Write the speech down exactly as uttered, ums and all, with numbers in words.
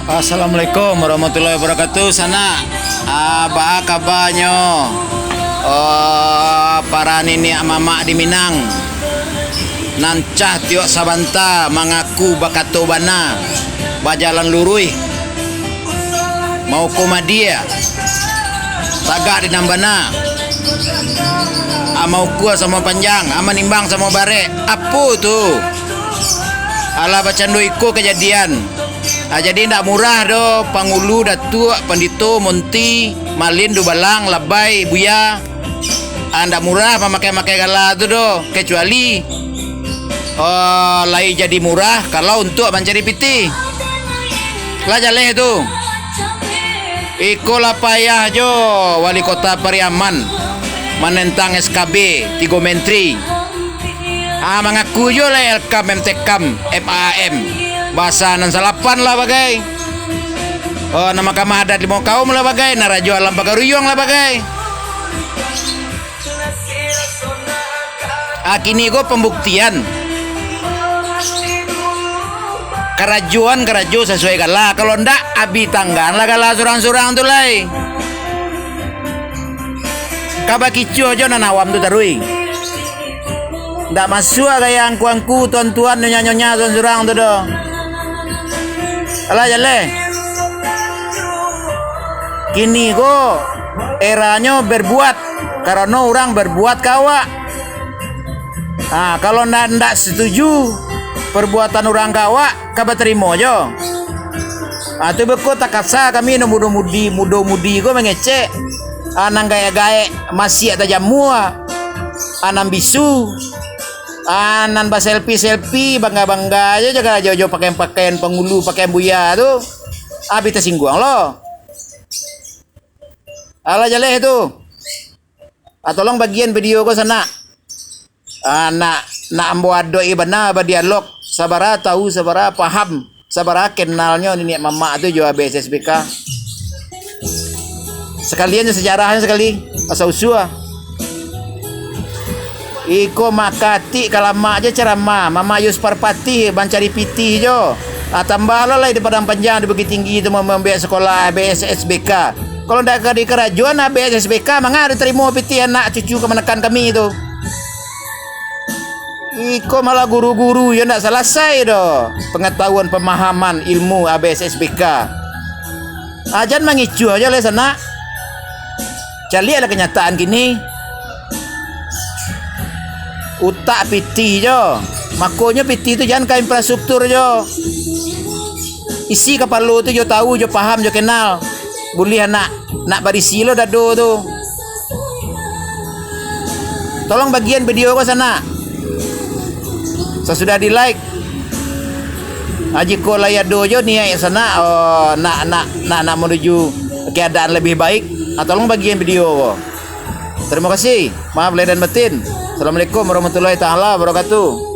Assalamualaikum warahmatullahi wabarakatuh. Sanak, ah, baa kabanyo, oh, para niniak mamak di Minang? Nan cah tiok sabanta mangaku bakato bana, bajalan luruih, mauko madie, tagak di nan bana, ah, maukua samo panjang, ah, manimbang samo barek. Apo tu? Alah, bacando iko kajadian. Ah, jadi, indak murah doh pangulu, datuak, pandito, monti, malin, dubalang, labai, buya. Ah, indak murah mamakai-makai gala tu doh, kecuali, oh, lai jadi murah kalau untuak mancari pitih. Lah jaleh tu. Iko lah payah jo Wali Kota Pariaman manentang S K B tigo menteri. Ah, mangaku juo lah L K A M, M T K A M, M A A M. Basa nan salapan lah bagai. Oh, nan Mahkamah Adat Limo Kaum lah bagai, nan Rajo Alam Pagaruyuang lah bagai. Ah, kini ko pambuktian. Karajoan karajo sasuai gala. Kalau ndak, abih tanggan lah gala surang-surang tu lai. Ka bakicuah jo nan awam tu taruih. Ndak masuak gaya angku-angku, tuan-tuan, nyonya-nyonya surang-surang tu doh. Alah, jaleh. Kini ko eranyo berbuat, karano urang berbuat ka awak. Ha, kalau ndak, ndak setuju perbuatan urang ka awak, ka batarimo jo. Ha, tu beko takasa kami nan mudo-mudi, mudo-mudi ko mangecek. Ha, nan gaek-gaek masiak tajamua. Ha, nan bisu. Ha, nan baselfie-selfie, bangga-bangga jo, jo, jo pakaian-pakaian pangulu, pakaian buya tu. Ha, bi tasingguang lo. Alah, jaleh tu. Ah, tolong bagian video ko sanak. Ah, nak, nak ambo adoi bana badialog, sabara tahu, sabara paham, sabara kenalnyo niniak mamak tu jo A B S S B K. Sakalian jo sejarahnyo sakali, asal usua. Iko makatik kalamak je ceramah, mamayus parpatih mancari pitih jo. Ah, tambah lo lai di Padang Panjang, di Bukittinggi tu mambuek sekolah A B S S B K. Kalau ndak ka di karajoan A B S S B K, manga ditarimo pitih anak cucu kamanakan kami tu? Iko malah guru-guru yo ndak salasai doh pangatahuan pamahaman ilmu A B S S B K. Ajan mangicuah jo lai sanak. Caliaklah kanyataan kini. Utak pitih jo. Makonyo pitih tu jan ka infrastruktur jo. Isi kapalo tu jo tahu, jo paham, jo kenal. Buliah nak, nak barisi lo dado tu. Tolong bagian video ko sanak. Sasudah di-like. Ah, jikok lai ado jo niaik sanak, oh, nak, nak, nak, nak manuju keadaan lebih baik, ah, tolong bagian video ko. Tarimo kasih. Maaf lahir dan batin. Assalamualaikum warahmatullahi taala wabarakatuh.